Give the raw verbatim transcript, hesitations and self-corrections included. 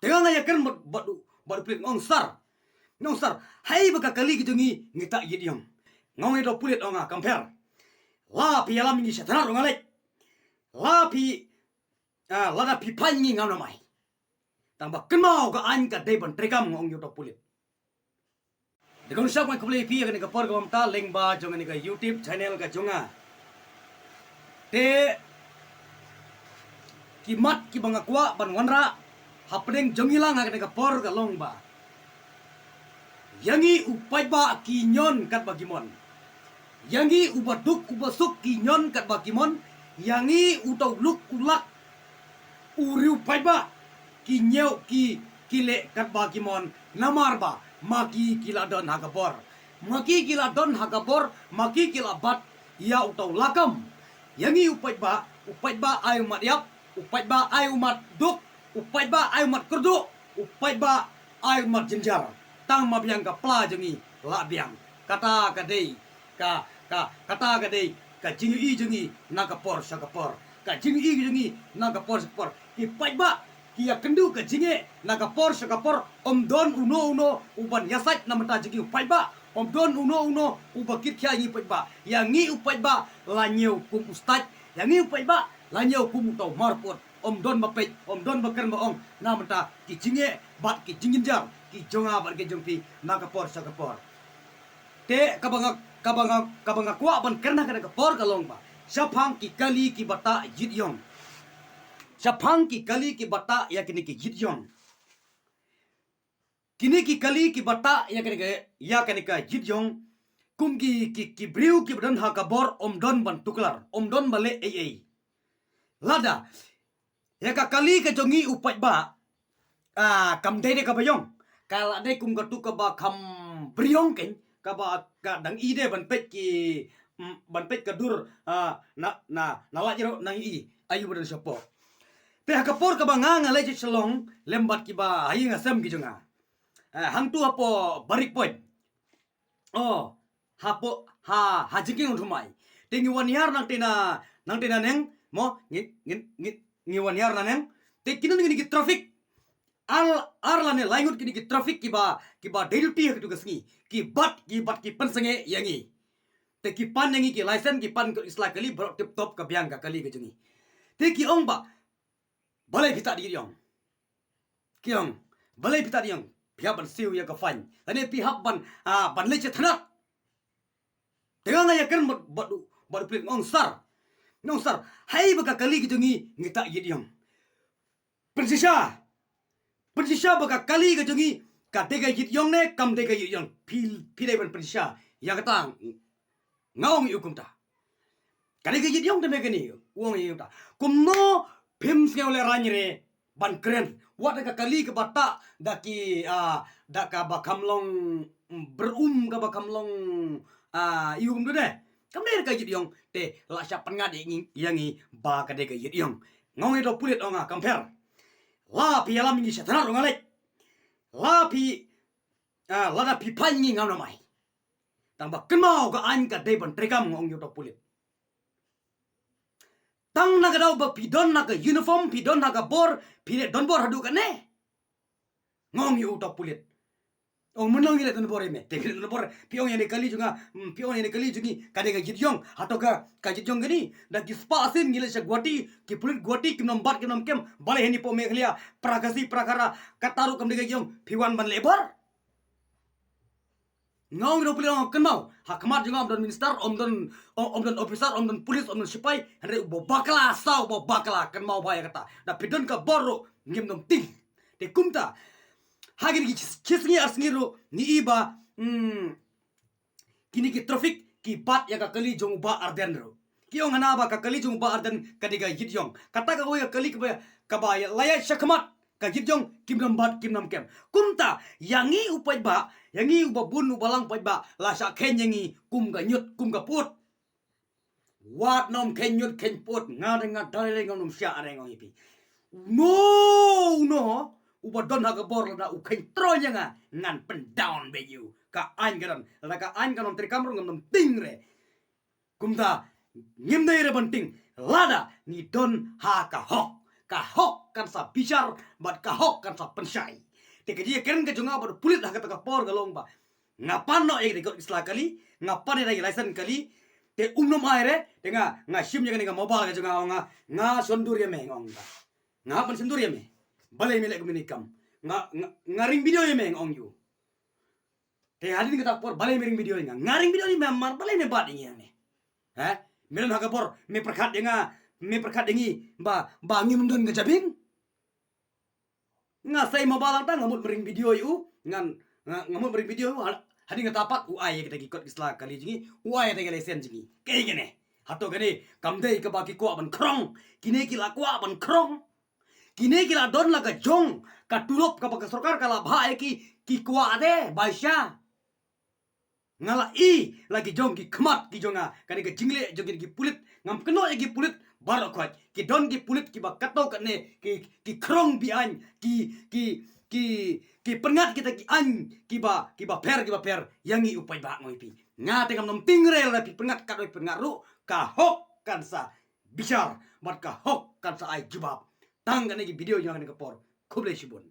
Te nga nga ïakren bad, bad, bad u pulit, nga ong sir. Nga ong sir, haei ba ka kali ka jong ngi ngi tak ïit ïong. Nga ong ïa u pulit, ong nga, kam pher. La phi ïalam ïa ngi sha thanat ruh nga leit. La phi, ah, lada phi phai ngi ngam namai. Tang ba kynmaw ka aiñ ka dei ban treikam, nga ong ïa u pulit. Te kong shap nga khublei ïa phi ïa kane ka por kaba mynta lyngba jong kane ka YouTube channel ka jong nga. Te ki mat kiba nga kwah ban wanrah hapdeng jong ngi lang ha kane ka por ka long ba, ïa ngi u paidbah ki ñion katba ki mon. Ïa ngi uba duk uba suk ki ñion katba ki mon. Ïa ngi uta u luk u lak u riew paidbah ki ñiew ki, ki leh katba ki mon, namar ba ma ki ki la don ha ka bor. Ma ki ki la don ha ka bor, ma ki ki la bat ïa uta u lakam. Ïa ngi u paidbah, u paidbah ai u mat ïap, u paidbah ai u mat duk, u paidbah ai u mat kyrduh, u paidbah ai u mat jynjar. Tang ma biang ka pla jong ngi la biang. Kata ka dei ka, ka, kata ka dei ka jingïohi jong ngi na ka por sha ka por. Ka jingïohi jong ngi na ka por sha ka por. Ki paidbah ki ïakynduh ka jingeh na ka por sha ka por. Ym don uno uno uban ïasaid na bynta jong ngi u paidbah. Ym don uno uno uba kit khia ïa ngi u paidbah. Ïa ngi u paidbah la ñiew kum u stait. Ïa ngi u paidbah la ñiew kum uta u marput. Ym don ba peit, ym don ba kren ba ong na bynta ki jingeh bad ki jingjynjar ki jong nga bad ki jong phi na ka por sha ka por. Te kaba nga, kaba nga, kaba nga kwah ban kren ha kane ka por ka long ba shaphang ki kali kiba tak ïit ïong. Shaphang ki kali kiba tak ïa kine ki ïit ïong. Kine ki kali kiba tak ïa kane ka, ïa kane ka ïit ïong. Kum ki, ki, ki briew kiba don ha ka bor ym don ban tuklar, ym don ba leh ei ei. Lada ïa ka kali ka jong ngi u paidbah, ah, kam dei de kaba ïong. Ka la dei kum katu kaba kham briew ïong kein, kaba ka dang ïeit de ban peit ki, mm, ban peit ka dur, ah, na, na, na lait ruh nang ïeit. Aïu ba don shapoh. Te ha ka por kaba nga nga leit sha Shillong lem bad kiba ha ïing ha sem ki jong nga. Ah, hangtu hapoh Barik Point. Oh, hapoh, ha, ha jingkieng Nongthymmai. Te ngi wan hiar nangta na, nangta na neng, mo, ngi, ngi, ngi, ngi wan hiar na neng. Te ki don kine ki traffic. Ar, ar lane lai ngut kine ki traffic kiba, kiba dei duty ha katu ka sngi. Ki bat, ki bat ki pynsangeh ïa ngi. Te ki pan ïa ngi ki license, ki pan ki sla kali, baroh tip top ka biang ka kali ka jong ngi. Te ki ong ba, balei phi tak da ïit ïong. Ki ong, balei phi tak da ïit ïong. Phi hap ban siew ïa ka fine. Lane phi hap ban, ah, ban leit sha thanat. Te nga nga ïakren bad, bad, bad u pulit, nga ong sir. Nga ong sir, haei ba ka kali ka jong ngi ngi tak ïit ïong. Pynshisha. Pynshisha ba ka kali ka jong ngi ka dei ka ïit ïong ne kam dei ka ïit ïong. Phi, phi dei ban pynshisha ïa kata. Nga ong ïa u kumta. Ka dei ka ïit ïong te me kane, u ong ïa u kumta. Kumno phim sngew lehraiñ re ban kren. Wat da ka kali kaba tak da ki, ah, da kaba kham long, mm, brum kaba kham long, ah, ïa u kumta de. Kam dei ka ïit ïong te la shah pynngat ïa ngi, ïa ngi ba ka dei ka ïit ïong. Nga ong ïa u pulit, ong nga, kam pher. La phi ïalam ïa ngi sha thanat ruh nga leit. La phi, ah, lada phi phai ngi ngam namai. Tang ba kynmaw ka aiñ ka dei ban treikam, nga ong ïa uta u pulit. Tang na ka daw ba phi don na ka uniform, phi don na ka bor, phi leh donbor haduh kane. Nga ong ïa uta u pulit. Ong mynno ngi leh donbor ïa me. Te phi leh donbor, phi ong ïa kane ka kali jong nga, hmm, phi ong ïa kane ka kali jong ngi, ka dei ka ïit ïong. Hato ka, ka ïit ïong kane, da ki spah sien ngi leit sha Guwahati, ki pulit Guwahati kim nym bat kim nym kem, balei hangne hapoh Meghalaya, para Khasi, para Khara, kata ruh kam dei ka ïit ïong, phi wan ban leh bor. Nga ong ïa u pulit, ong kynmaw, ha khmat jong nga ym don minister, ym don, ym, ym don officer, ym don police, ym don sipai, hynrei uba bakla, sa uba bakla, kynmaw bha ïa kata. Da phi don ka bor ruh ngim nym tieng. Te kumta, ha kine ki shi sngi ar sngi ruh ngi i ba, hmm, kine ki traffic ki bat ïa ka kali jong u Bah Ardent ruh. Ki ong hana ba ka kali jong u Bah Ardent ka dei ka ïit ïong. Kata kawei ka kali kaba, kaba ïa la ïaid shakhmat ka ïit ïong kim nym bat kim nym kem. Kumta ïa ngi u paidbah, ïa ngi uba bun uba lang paidbah, la shah kheiñ ïa ngi kum ka ñiut kum ka pud. Wat nym kheiñ ñiut kheiñ pud, nga de nga dei lei ngam nym shah areng, ong ïa phi. Uno uno uba don ha ka bor lada u kheiñ troiñ ïa nga, ngan pyndown beit ïa u. Ka aiñ ka don, lada ka aiñ kam nym treikam ruh ngam nym tieng re. Kumta ngim dei re ban tieng lada ngi don ha ka hok. Ka hok kan sa bishar bad ka hok kan sa pynshai. Te ka jingkren ka jong nga bad u pulit ha kata ka por ka long ba nga pan noh ïa ka kot ki sla kali, nga pan ïa ka license kali. Te um nym ai re, te nga, nga shim ïa kane ka mobile ka jong nga, ong nga, nga shon dur ïa me, nga ong ba nga hap ban shon dur ïa me. Balei me leh kumne kam? Nga, nga, nga ring video ïa me, nga ong ïa u. Te hadien kata ka por balei me ring video ïa nga? Nga ring video ïa me mar, balei me bat ïa ngi hangne? Ha? Me don ha ka bor me pyrkhat ïa nga, me pyrkhat ïa ngi ba, ba ngim don ka jabieng. Nga sei mobile lang tang, nga mut me ring video ïa u, ngan, nga, nga mut me ring video ïa u. Ha, hadien kata pat u ai ïa kita ki kot ki sla kali jong ngi, u ai ïa kita ki license jong ngi. Kaei kane? Hato kane kam dei kaba ki kwah ban khrong? Kine ki la kwah ban khrong. Kine ki la don la ka jong ka tulop kaba ka sorkar ka la bha ïa ki, ki kwah te, bai sha. Nga la i la ki jong ki khmat ki jong nga, kane ka jingleh jong ki, ki pulit, ngam kynnoh ïa ki pulit baroh khoit. Ki don ki pulit kiba katto katne ki, ki khrong be-aiñ, ki, ki, ki, ki pynngat kita ki aiñ kiba, kiba pher, kiba pher ïa ngi u paidbah, nga ong ïa phi. Nga te ngam nym tieng re lada phi pynngat katno phi pynngat ruh, ka hok kan sa bishar bad ka hok kan sa ai jubab. Tang kane ki video jong nga kane ka por. Khublei shibun.